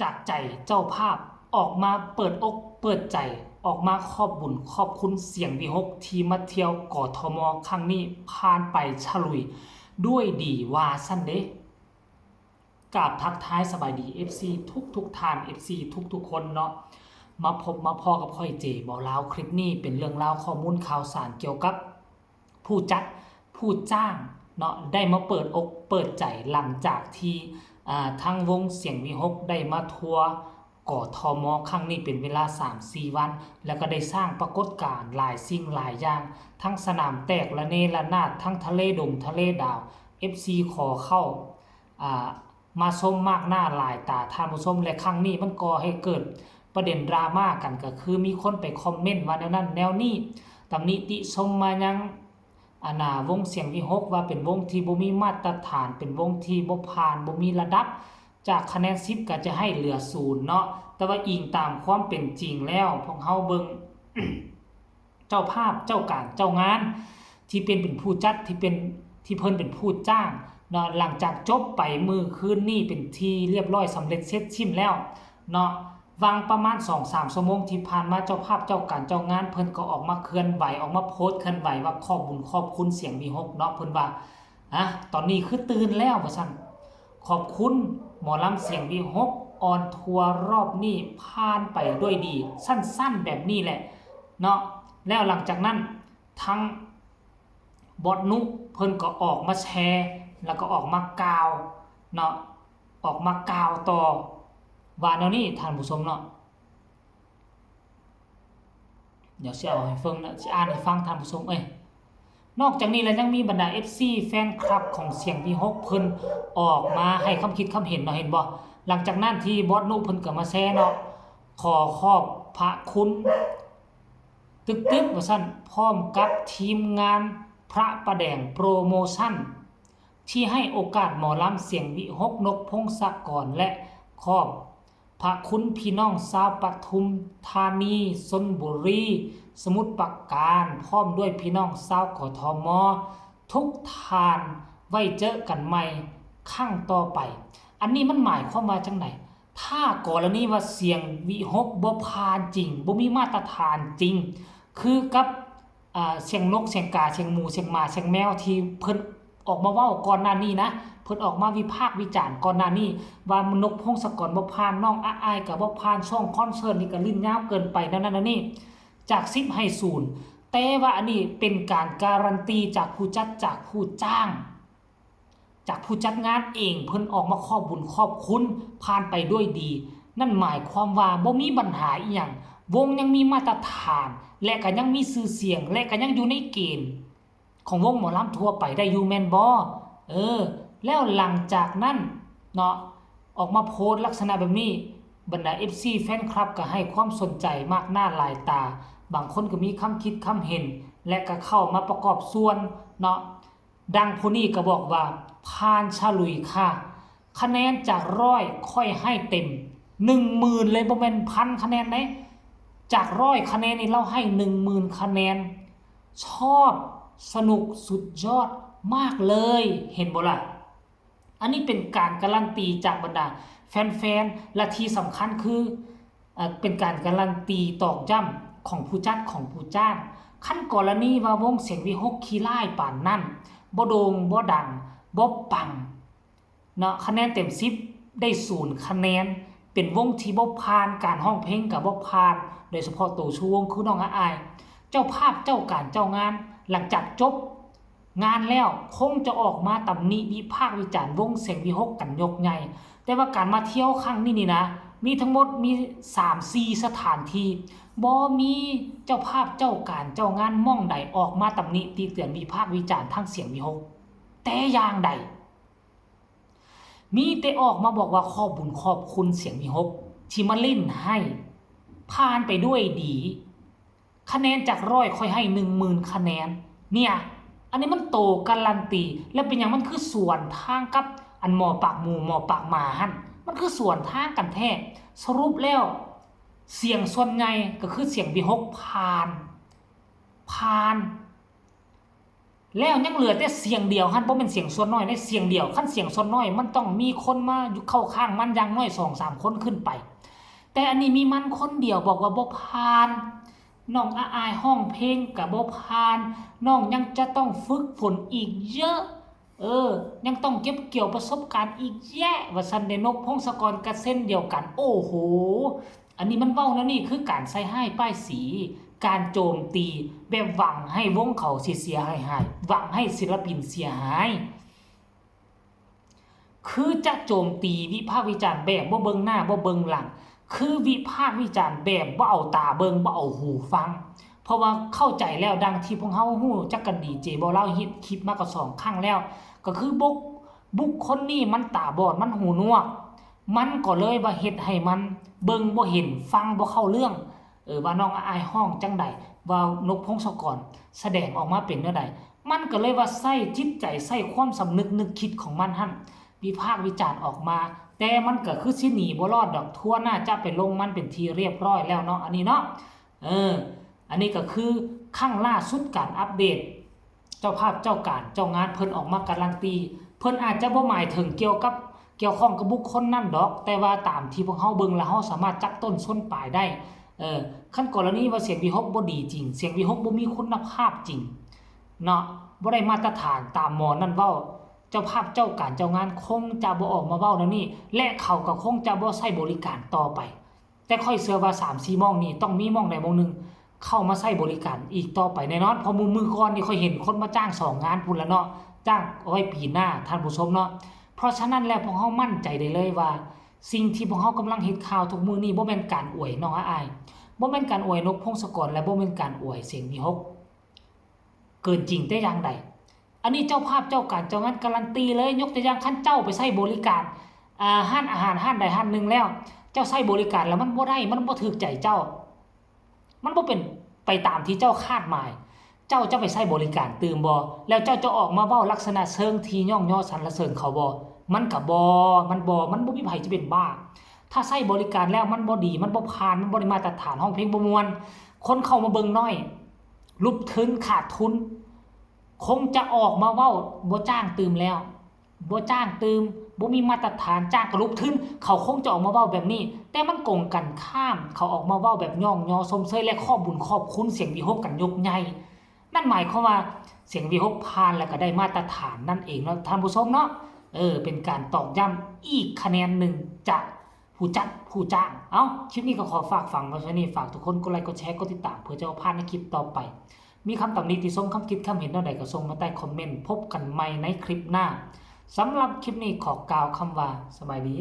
ຈາກໃຈເຈົ້າພາບ ອອກມາເປີດອົກເປີດໃຈ ອອກມາຂອບບຸນຂອບຄຸນສຽງວີຫົກ ທີ່ມາທ່ຽວ ກທມ ຄັ້ງນີ້ ຜ່ານໄປສະລຸຍດ້ວຍດີວ່າຊັ້ນເດ້. ກາບທັກທາຍສະບາຍດີ ເອັຟຊີ ທຸກໆທ່ານ ເອັຟຊີ ທຸກໆຄົນເນາະ ມາພົບມາພໍ້ກັບຂ້ອຍ ເຈ ບໍ່ລາວ. ຄລິບນີ້ເປັນເລື່ອງລາວຂໍ້ມູນຂ່າວສານກ່ຽວກັບ ຜູ້ຈັດ ຜູ້ຈ້າງເນາະ ໄດ້ມາເປີດອົກເປີດໃຈ ຫຼັງຈາກທີ່ ອ່າ ທາງວົງສຽງວີຫົກ ໄດ້ມາທົວ ກທມ ຄັ້ງນີ້ເປັນເວລາສາມສີ່ວັນ ແລ້ວກໍໄດ້ສ້າງປາກົດການຫຼາຍສິ່ງຫຼາຍຢ່າງ ທັງສະໜາມແຕກລະເນລະນາດ ທັງທະເລດົງທະເລດາວ ເອັຟຊີ ຂໍເຂົ້າ ອ່າ ມາຊົມມາກໜ້າຫຼາຍຕາທ່ານຜູ້ຊົມ ແລະ ຄັ້ງນີ້ມັນກໍ່ໃຫ້ເກີດປະເດັນດຣາມາກັນ ກໍຄືມີຄົນໄປຄອມເມັນວ່າແນວນັ້ນແນວນີ້ ຕຳນິຕິຊົມມາຍັງ ອັນນ່າ ວົງສຽງວີຫົກ ວ່າເປັນວົງທີ່ບໍ່ມີມາດຕະຖານ ເປັນວົງທີ່ບໍ່ຜ່ານ ບໍ່ມີລະດັບ ຈາກຄະແນນສິບກໍຈະໃຫ້ເຫຼືອສູນເນາະ. ແຕ່ວ່າອີງຕາມຄວາມເປັນຈິງແລ້ວ ພວກເຮົາເບິ່ງ ເຈົ້າພາບ ເຈົ້າການ ເຈົ້າງານ ທີ່ເປັນ ເປັນຜູ້ຈັດ ທີ່ເປັນ ທີ່ເພິ່ນເປັນຜູ້ຈ້າງເນາະ ຫຼັງຈາກຈົບໄປມື້ຄືນນີ້ເປັນທີ່ລຽບຮ້ອຍ ສຳເລັດເສັດສິ້ນແລ້ວເນາະ. ຫວ່າງປະມານສອງສາມຊົ່ວໂມງທີ່ຜ່ານມາ ເຈົ້າພາບ ເຈົ້າການ ເຈົ້າງານ ເພິ່ນກໍອອກມາເຄື່ອນໄຫວ ອອກມາໂພສເຄື່ອນໄຫວວ່າຂອບບຸນຂອບຄຸນສຽງວີຫົກເນາະ. ເພິ່ນວ່າ ອາ ຕອນນີ້ຄືຕື່ນແລ້ວວ່າຊັ້ນ ຂອບຄຸນໝໍລຳສຽງວີຫົກ ອອນທົວລ໌ຮອບນີ້ຜ່ານໄປດ້ວຍດີ ສັ້ນໆແບບນີ້ແຫຼະເນາະ. ແລ້ວຫຼັງຈາກນັ້ນ ທາງບອດນຸເພິ່ນກໍອອກມາແຊ ແລ້ວກໍອອກມາກ່າວເນາະ ອອກມາກ່າວຕໍ່ ວ່າແນວນີ້ທ່ານຜູ້ຊົມເນາະ. ດຽວຊິເອົາໃຫ້ເບິ່ງນະ ຊິອ່ານໃຫ້ຟັງທ່ານຜູ້ຊົມເອີຍ. ນອກຈາກນີ້ແລ້ວຍັງມີບັນດາ ເອັຟຊີ ແຟນຄລັບຂອງສຽງວີຫົກ ເພິ່ນອອກມາໃຫ້ຄຳຄິດຄຳເຫັນເນາະ ເຫັນບໍ່? ຫຼັງຈາກນັ້ນທີ່ບອດນຸເພິ່ນກໍມາແຊເນາະ ຂໍຂອບພະຄຸນຕຶກໆວ່າຊັ້ນ ພ້ອມກັບທີມງານພະປະແດງໂປຣໂມຊັນ ທີ່ໃຫ້ໂອກາດໝໍລຳສຽງວິຫົກ ນົກ ພົງສະກອນ ແລະ ຂອບພະຄຸນພີ່ນ້ອງຊາວປະທຸມທານີ, ຊົນບຸຣີ, ສະໝຸດປາການ ພ້ອມດ້ວຍພີ່ນ້ອງຊາວ ກທມ ທຸກທ່ານ ໄວ້ເຈີກັນໃໝ່ຄັ້ງຕໍ່ໄປ. ອັນນີ້ມັນໝາຍຄວາມວ່າຈັ່ງໃດ? ຖ້າກໍລະນີວ່າສຽງວິຫົກບໍ່ຜ່ານຈິງ, ບໍ່ມີມາດຕະຖານຈິງ ຄືກັບ ອ່າ ສຽງນົກ ສຽງກາ ສຽງໝູ ສຽງໝາ ສຽງແມວ ທີ່ເພິ່ນອອກມາເວົ້າກ່ອນໜ້ານີ້ນະ, ເພິ່ນອອກມາວິພາກວິຈານກ່ອນໜ້ານີ້ວ່າ ນົກ ພົງສະກອນ ບໍ່ຜ່ານ, ນ້ອງອາອາຍກໍບໍ່ຜ່ານ, ຊ່ວງຄອນເສີດນີ້ກໍຫຼິ້ນຍາວເກີນໄປ ແນວນັ້ນແນວນີ້ ຈາກສິບໃຫ້ສູນ. ແຕ່ວ່າອັນນີ້ເປັນການກາຣັນຕີຈາກຜູ້ຈັດ ຈາກຜູ້ຈ້າງ ຈາກຜູ້ຈັດງານເອງ ເພິ່ນອອກມາຂອບບຸນຂອບຄຸນ ຜ່ານໄປດ້ວຍດີ. ນັ້ນໝາຍຄວາມວ່າບໍ່ມີບັນຫາອີ່ຫຍັງ, ວົງຍັງມີມາດຕະຖານ ແລະ ກໍຍັງມີຊື່ສຽງ ແລະ ກໍຍັງຢູ່ໃນເກນຂອງວົງໝໍລຳທົ່ວໄປໄດ້ຢູ່ແມ່ນບໍ່? ເອີ ແລ້ວຫຼັງຈາກນັ້ນເນາະ ອອກມາໂພສລັກສະນະແບບນີ້, ບັນດາ ເອັຟຊີ ແຟນຄລັບກໍໃຫ້ຄວາມສົນໃຈມາກໜ້າຫຼາຍຕາ, ບາງຄົນກໍມີຄຳຄິດຄຳເຫັນ ແລະ ກໍເຂົ້າມາປະກອບສ່ວນເນາະ. ດັ່ງຜູ້ນີ້ກໍບອກວ່າ ຜ່ານສະລຸຍຄ່ະ, ຄະແນນຈາກຮ້ອຍຂ້ອຍໃຫ້ເຕັມໜຶ່ງໝື່ນເລີຍ, ບໍ່ແມ່ນພັນຄະແນນເດ້. ຈາກຮ້ອຍຄະແນນນີ້ ລາວໃຫ້ໜຶ່ງໝື່ນຄະແນນ, ຊອບ, ສະໜຸກ, ສຸດຍອດມາກເລີຍ, ເຫັນບໍ່ລະ? ອັນນີ້ເປັນການກາຣັນຕີຈາກບັນດາແຟນໆ ແລະ ທີ່ສຳຄັນຄື ເປັນການກາຣັນຕີຕອກຢ້ຳຂອງຜູ້ຈັດຂອງຜູ້ຈ້າງ. ຄັນກໍລະນີວ່າວົງສຽງວິຫົກຂີ້ລ້າຍປານນັ້ນ, ບໍ່ໂດ່ງ, ບໍ່ດັງ, ບໍ່ປັງເນາະ, ຄະແນນເຕັມສິບໄດ້ສູນຄະແນນ, ເປັນວົງທີ່ບໍ່ຜ່ານ, ການຮ້ອງເພງກໍບໍ່ຜ່ານ, ໂດຍສະເພາະໂຕຊູວົງຄືນ້ອງອາອາຍ. ເຈົ້າພາບ, ເຈົ້າການ, ເຈົ້າງານ, ຫຼັງຈາກຈົບ ງານແລ້ວ ຄົງຈະອອກມາຕຳໜິວິພາກວິຈານວົງສຽງວິຫົກກັນຍົກໃຫຍ່, ແຕ່ວ່າການມາທ່ຽວຄັ້ງນີ້ນີ້ນະ ມີທັງໝົດມີສາມສີ່ສະຖານທີ່, ບໍ່ມີເຈົ້າພາບເຈົ້າການເຈົ້າງານໝ່ອງໃດອອກມາຕຳໜິຕິເຕືອນວິພາກວິຈານທາງສຽງວິຫົກແຕ່ຢ່າງໃດ. ມີແຕ່ອອກມາບອກວ່າຂອບບຸນຂອບຄຸນສຽງວິຫົກທີ່ມາຫຼິ້ນໃຫ້ຜ່ານໄປດ້ວຍດີ. ຄະແນນຈາກຮ້ອຍຂ້ອຍໃຫ້ໜຶ່ງໝື່ນຄະແນນ. ເນຍ ອັນນີ້ມັນໂຕກາຣັນຕີ ແລ້ວເປັນຫຍັງມັນຄືສວນທາງກັບອັນໝໍປາກໝູ ໝໍປາກໝາຫັ້ນ? ມັນຄືສວນທາງກັນແທ້. ສະຫຼຸບແລ້ວ ສຽງສ່ວນໃຫຍ່ກໍຄືສຽງວິຫົກຜ່ານ, ຜ່ານ. ແລ້ວຍັງເຫຼືອແຕ່ສຽງດຽວຫັ້ນ ບໍ່ແມ່ນສຽງສ່ວນນ້ອຍໃດ໋ ສຽງດຽວ. ຄັນສຽງສ່ວນນ້ອຍ ມັນຕ້ອງມີຄົນມາຢູ່ເຂົ້າຂ້າງມັນຢ່າງໜ້ອຍສອງສາມຄົນຂຶ້ນໄປ, ແຕ່ອັນນີ້ມີມັນຄົນດຽວບອກວ່າບໍ່ຜ່ານ, ນ້ອງອາອາຍຮ້ອງເພງກໍບໍ່ຜ່ານ, ນ້ອງຍັງຈະຕ້ອງຝຶກຝົນອີກເຍອະ, ເອີ ຍັງຕ້ອງເກັບກ່ຽວປະສົບການອີກແຍະ ວ່າຊັ້ນເດ. ນົກ ພົງສະກອນ ກໍເຊັ່ນດຽວກັນ. ໂອ້ໂຫ ອັນນີ້ມັນເວົ້າແນວນີ້ ຄືການໃສ່ຮ້າຍປ້າຍສີ, ການໂຈມຕີແບບຫວັງໃຫ້ວົງເຂົາເສຍໆຫາຍໆ, ຫວັງໃຫ້ສິນລະປິນເສຍຫາຍ, ຄືຈະໂຈມຕີວິພາກວິຈານແບບບໍ່ເບິ່ງໜ້າບໍ່ເບິ່ງຫຼັງ, ຄືວິພາກວິຈານແບບບໍ່ເອົາຕາເບິ່ງ ບໍ່ເອົາຫູຟັງ. ເພາະວ່າເຂົ້າໃຈແລ້ວ ດັ່ງທີ່ພວກເຮົາຮູ້ຈັກກັນດີ, ເຈບໍ່ລາວເຮັດຄລິບມາກໍສອງຄັ້ງແລ້ວ, ກໍຄືບຸກ ບຸກຄົນນີ້ມັນຕາບອດ ມັນຫູໜວກ, ມັນກໍເລີຍວ່າເຮັດໃຫ້ມັນເບິ່ງບໍ່ເຫັນ ຟັງບໍ່ເຂົ້າເລື່ອງ, ເອີ ວ່ານ້ອງອາອາຍຮ້ອງຈັ່ງໃດ, ວ່ານົກ ພົງສະກອນ ສະແດງອອກມາເປັນແນວໃດ, ມັນກໍເລີຍວ່າໃຊ້ຈິດໃຈ ໃຊ້ຄວາມສຳນຶກນຶກຄິດຂອງມັນຫັ້ນ ວິພາກວິຈານອອກມາ, ແຕ່ມັນກໍຄືຊິໜີບໍ່ລອດດອກ, ທົວໜ້າຈະໄປລົງມັນເປັນທີ່ຮຽບຮ້ອຍແລ້ວເນາະ ອັນນີ້ເນາະ. ເອີ ອັນນີ້ກໍຄືຄັ້ງລ່າສຸດການອັບເດດ ເຈົ້າພາບເຈົ້າການເຈົ້າງານເພິ່ນອອກມາກາລັນຕີ, ເພິ່ນອາດຈະບໍ່ໝາຍເຖິງກ່ຽວກັບ ກ່ຽວຂ້ອງກັບບຸກຄົນນັ້ນດອກ, ແຕ່ວ່າຕາມທີ່ພວກເຮົາເບິ່ງແລ້ວ ເຮົາສາມາດຈັບຕົ້ນຊົນປາຍໄດ້. ເອີ ຄັນກໍລະນີວ່າສຽງວິຫົກບໍ່ດີຈິງ, ສຽງວິຫົກບໍ່ມີຄຸນນະພາບຈິງເນາະ, ບໍ່ໄດ້ມາດຕະຖານຕາມໝໍນັ້ນເວົ້າ, ເຈົ້າພາບເຈົ້າການເຈົ້າງານຄົງຈະບໍ່ອອກມາເວົ້າແນວນີ້ ແລະ ເຂົາກໍຄົງຈະບໍ່ໃຊ້ບໍລິການຕໍ່ໄປ. ແຕ່ຂ້ອຍເຊື່ອວ່າສາມສີ່ໝ່ອງນີ້ ຕ້ອງມີໝ່ອງໃດໝ່ອງໜຶ່ງເຂົ້າມາໃຊ້ບໍລິການອີກຕໍ່ໄປແນ່ນອນ, ເພາະມື້ ມື້ກ່ອນນີ້ຂ້ອຍເຫັນຄົນມາຈ້າງສອງງານພຸ້ນລະເນາະ, ຈ້າງເອົາໄວ້ປີໜ້າ ທ່ານຜູ້ຊົມເນາະ. ເພາະສະນັ້ນແລ້ວ ພວກເຮົາໝັ້ນໃຈໄດ້ເລີຍວ່າ ສິ່ງທີ່ພວກເຮົາກຳລັງເຮັດຂ່າວທຸກມື້ນີ້ ບໍ່ແມ່ນການອວຍນ້ອງອາອາຍ, ບໍ່ແມ່ນການອວຍນົກ ພົງສະກອນ ແລະ ບໍ່ແມ່ນການອວຍສຽງວິຫົກເກີນຈິງແຕ່ຢ່າງໃດ. ອັນນີ້ເຈົ້າພາບເຈົ້າການເຈົ້າງານກາລັນຕີເລີຍ, ຍົກຕົວຢ່າງ ຄັນເຈົ້າໄປໃຊ້ບໍລິການ ອ່າ ຮ້ານອາຫານຮ້ານໃດຮ້ານໜຶ່ງແລ້ວ ເຈົ້າໃຊ້ບໍລິການແລ້ວມັນບໍ່ໄດ້ ມັນບໍ່ຖືກໃຈເຈົ້າ, ມັນບໍ່ເປັນໄປຕາມທີ່ເຈົ້າຄາດໝາຍ, ເຈົ້າຈະໄປໃຊ້ບໍລິການຕື່ມບໍ່? ແລ້ວເຈົ້າຈະອອກມາເວົ້າລັກສະນະເຊີງທີ່ຍ້ອງຍໍສັນລະເສີນເຂົາບໍ່? ມັນກະບໍ່, ມັນບໍ່, ມັນບໍ່ມີໃຜຈະເປັນບ້າ. ຖ້າໃຊ້ບໍລິການແລ້ວມັນບໍ່ດີ, ມັນບໍ່ຜ່ານ, ມັນບໍ່ໄດ້ມາດຕະຖານ, ຮ້ອງເພງບໍ່ມ່ວນ, ຄົນເຂົ້າມາເບິ່ງໜ້ອຍ, ຫຼຸບທຶນ, ຂາດທຶນ, ຄົງຈະອອກມາເວົ້າບໍ່ຈ້າງຕື່ມແລ້ວ. ບໍ່ຈ້າງຕື່ມ, ບໍ່ມີມາດຕະຖານ, ຈ້າງກະຫຼຸບທຶນ, ເຂົາຄົງຈະອອກມາເວົ້າແບບນີ້. ແຕ່ມັນກົງກັນຂ້າມ, ເຂົາອອກມາເວົ້າແບບຍ້ອງຍໍຊົມເຊີຍ ແລະ ຂອບບຸນຂອບຄຸນສຽງວິຫົກກັນຍົກໃຫຍ່. ນັ້ນໝາຍຄວາມວ່າສຽງວິຫົກຜ່ານ ແລ້ວກໍໄດ້ມາດຕະຖານນັ້ນເອງເນາະ ທ່ານຜູ້ຊົມເນາະ. ເອີ ເປັນການຕອກຢ້ຳອີກຄະແນນໜຶ່ງຈາກຜູ້ຈັດຜູ້ຈ້າງ. ເອົ້າ ຄລິບນີ້ກໍຂໍຝາກຝັງໄວ້ເທົ່ານີ້, ຝາກທຸກຄົນກົດໄລ ກົດແຊ ກົດຕິດຕາມ ເພື່ອຈະບໍ່ພາດໃນຄລິບຕໍ່ໄປ. ມີຄຳຕຳໜິຕິຊົມ ຄຳຄິດຄຳເຫັນແນວໃດກໍສົ່ງມາໃຕ້ຄອມເມັນ. ພົບກັນໃໝ່ໃນຄລິບໜ້າ. ສຳລັບຄລິບນີ້ຂໍກ່າວຄຳວ່າ ສະບາຍດີ.